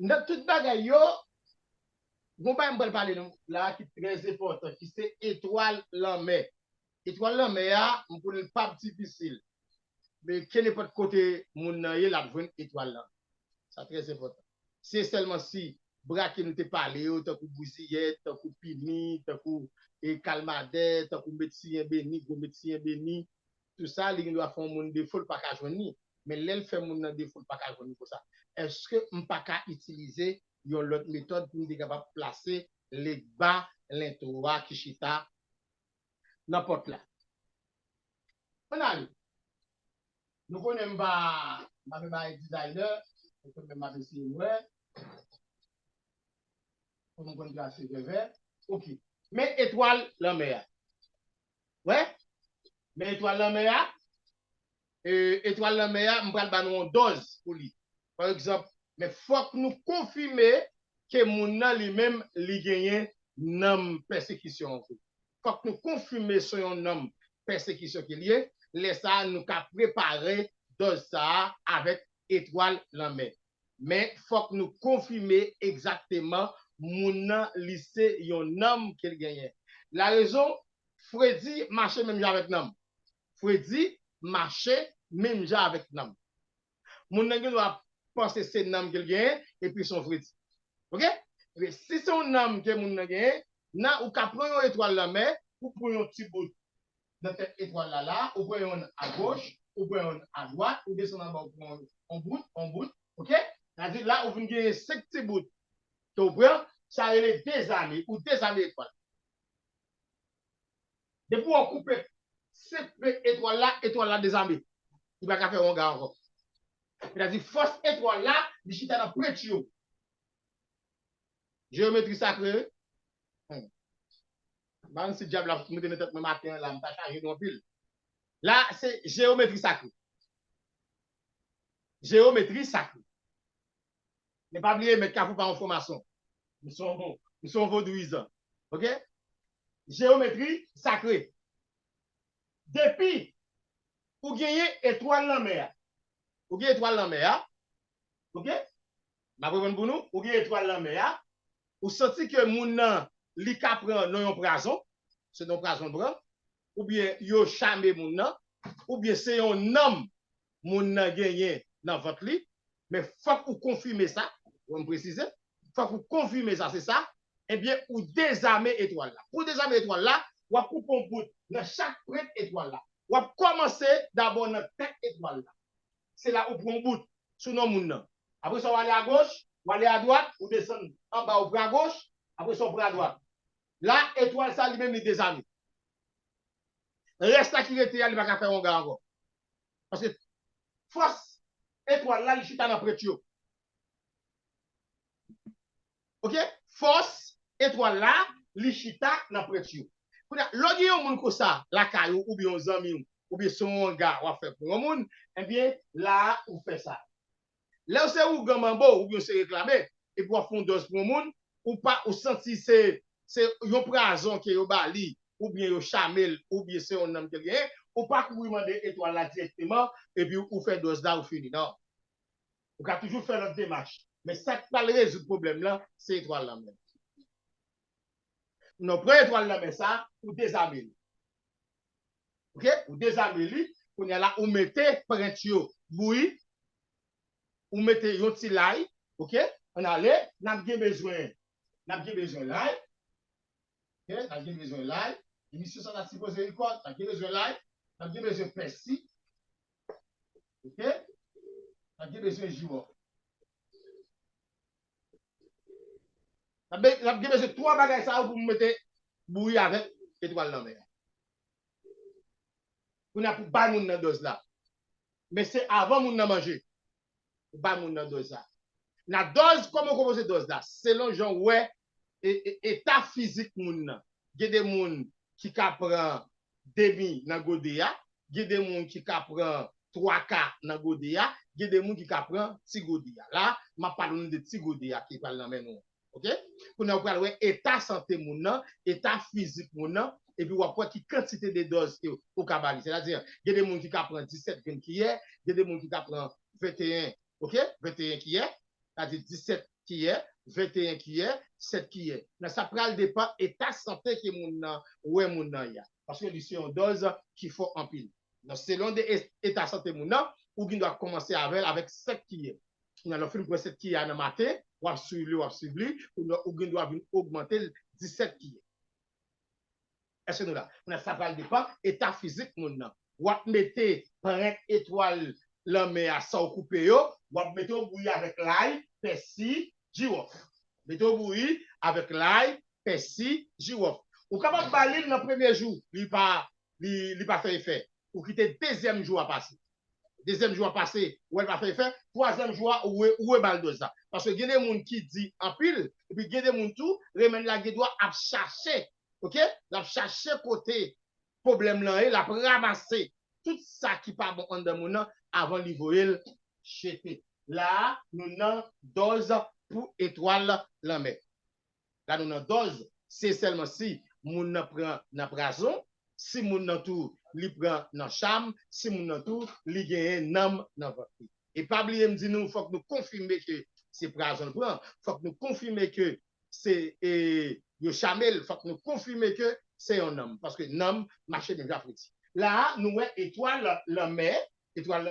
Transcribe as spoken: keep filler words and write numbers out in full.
Nan tout bagay yo, gon bagay m pral pale nou la ki trè enpòtan, ki se etwal lanmè. Etwal lanmè a, m konnen l p ap difisil. Men kenenpòt kote moun nan ye, l ap jwenn etwal lan. Sa trè enpòtan. Se sèlman si bra ke nou te pale yo, tankou bouziyèt, tankou pini, tankou e kalmadè, tankou medsiyen beni, gwo medsiyen beni, tout sa, li gen dwa fè yon moun defo, l pa ka jwenn li. Men lè l fè moun nan defo, l pa ka jwenn li konsa. Èske m pa ka itilize yon lòt metòd pou m te kapab plase legba lento a ki chita nan pòt la? Ann ale. Nou konnen m pa, m pa fè bagay dizayner, men kanmenm m ap eseye m wè. Kòman m konn trase vèvè? Ok. Men etwal lanmè a. Wè? Men etwal lanmè a. E, etwal lanmè a, m pral ba nou yon dòz pou li. Pa egzanp, men fòk nou konfime ke moun nan li menm, li genyen nanm pèsekisyon an vre. Fòk nou konfime se yon nanm pèsekisyon ke li ye. Lè sa a, nou ka prepare dòz sa a avèk etwal lanmè. Men fòk nou konfime egzakteman moun nan, li se yon nanm ke l genyen. Larezon, fredi mache menm jan avèk nanm. Fredi mache menm jan avèk nanm. Moun nan gen dwa panse se nanm ke l genyen, epi se yon fredi. Ok? Ebyen, si se yon nanm ke moun nan genyen, nan ou ka pran yon etwal lanmè, ou pran yon ti bout nan tèt etwal la la, ou pran yon agoch, ou pran yon adwat, ou desann anba, ou pran yon bout, yon bout, ok? Sa di la, ou vin genyen senk ti bout ke ou pran, sa rele dezame, ou dezame etwal. Depi w koupe senk plen etwal la, etwal la dezame. Li pa ka fè wanga ankò. Sètadi fòs etwal la, li chita nan prent yo. Jeyometri sakre, wi. Hmm. M pa konn si dyab la moute nan tèt mwen maten an la, m ta chaje nou anpil. La, se jeyometri sakre. Jeyometri sakre. Men pa bliye, Mèt Kafou pa yon franmason. M se yon, m se yon vodouyizan. Ok? Jeyometri sakre. Depi ou genyen etwal lanmè a, ou gen etwal lanmè a, ok? M ap reponn pou nou, ou gen etwal lanmè a, ou santi ke moun nan, li ka pran nan yon prazon, se nan yon prazon l pran, oubyen yo chame moun nan, oubyen se yon nanm moun nan genyen nan vant li, men fòk ou konfime sa, mwen presize, fòk ou konfime sa, se sa, ebyen, ou dezame etwal la. Pou w dezame etwal la, w ap koupe yon bout nan chak prent etwal la. W ap kòmanse dabò nan tèt etwal la. Se la ou pran yon bout sou non moun nan. Apre sa, w ale agoch, w ale adwat, ou desann anba, ou pran agoch, apre sa, w pran adwat. La, etwal sa, li menm, li dezame. Rès la ki rete a, li pa ka fè wonga ankò. Paske fòs etwal la, li chita nan prent yo. Ok? Fòs etwal la, li chita nan prent yo. Kounye a, lè w gen yon moun konsa, lakay ou, oubyen yon zanmi w, oubyen se yon wonga w ap fè pou yon moun, ebyen, la a, ou fè sa. Lè w se ougan manbo, oubyen w se reklame, epi w ap fè yon dòz pou yon moun, ou pa, ou santi se, se yon prazon ke yo ba li, oubyen yo chame l, oubyen se yon nanm ke l genyen, ou pa kouri mande etwal la dirèkteman, epi ou fè dòz la, ou fini. Non. Ou ka toujou fè lòt demach. Men sa k pral rezoud pwoblèm lan, se etwal lan menm. Non, pran etwal lan men sa, ou dezame li. Ok? Ou dezame li, kounye a la, ou mete prent yo bouyi, ou mete yon ti lay, ok? Ann ale, n ap gen bezwen, n ap gen bezwen lay, ok? N ap gen bezwen lay, emisyon sa ta sipoze rekòd, n ap gen bezwen lay, n ap gen bezwen pèsi, ok? N ap gen bezwen jiwòf. N ap be-, n ap gen bezwen twa bagay sa yo pou m mete bouyi avèk etwal lanmè a. Kounye a pou bay moun nan dòz la. Men se avan moun nan manje. Pou bay moun nan dòz la. Nan dòz, kòman w konpoze dòz la? Selon jan w wè e, e, eta fizik moun nan. Gen de moun ki ka pran demi nan gode a, gen de moun ki ka pran twa ka nan gode a, gen de moun ki ka pran ti gode a. La, m ap pale nou de ti gode a ki pral nan men nou an. Ok? Kounye a, ou pral wè eta sante moun nan, eta fizik moun nan, epi w ap wè ki kantite de dòz ke ou ka ba li. Sètadi, gen de moun ki ka pran disèt grenn kiyè, gen de moun ki ka pran venteyen, ok? Venteyen kiyè, sètadi disèt kiyè, venteyen kiyè, sèt kiyè. Nan sa pral depann eta sante ke moun nan wè moun nan ye a. Paske li se yon dòz ki fò anpil. Donk, selon de e- eta sante moun nan, ou gen dwa kòmanse avè l avèk sèt kiyè. Kounye a, lè w fin pran sèt kiyè a nan maten, w ap swiv li, w ap swiv li, kounye a, ou gen dwa vin ogmante l disèt kiyè. Èske nou la? Kounye a, sa pral depann eta fizik moun nan. W ap mete plant etwal lanmè a, sa w koupe yo, w ap mete w bouyi avèk lay, pèsi, jiwòf. Mete w bouyi avèk lay, pèsi, jiwòf. Ou kapab ba li l nan premye jou, li pa, li, li pa fè efè. Ou kite dezyèm jou a pase. Dezyèm jou a pase, ou wè l pa fè efè. Twazyèm jou a, ou re, ou re ba l dòz la. Paske gen de moun ki di anpil, epi gen de moun tou, remèd la gen dwa ap chache, oke? L ap chache kote pwoblèm lan ye, l ap ranmase tout sa ki pa bon anndan moun nan avan li voye l jete. La a, nou nan dòz pou etwal lanmè. La nou nan dòz, se sèlman si moun nan pran nan pwazon, si moun nan tou li pran nan cham, si moun nan tou li genyen nanm nan vant li. E pa bliye m di nou, fòk nou konfime ke se pwazon l pran, fòk nou konfime ke se e, yo chame l, fòk nou konfime ke se yon nanm, paske nanm mache menm jan ak fredi. La a, nou wè etwal lanmè, etwal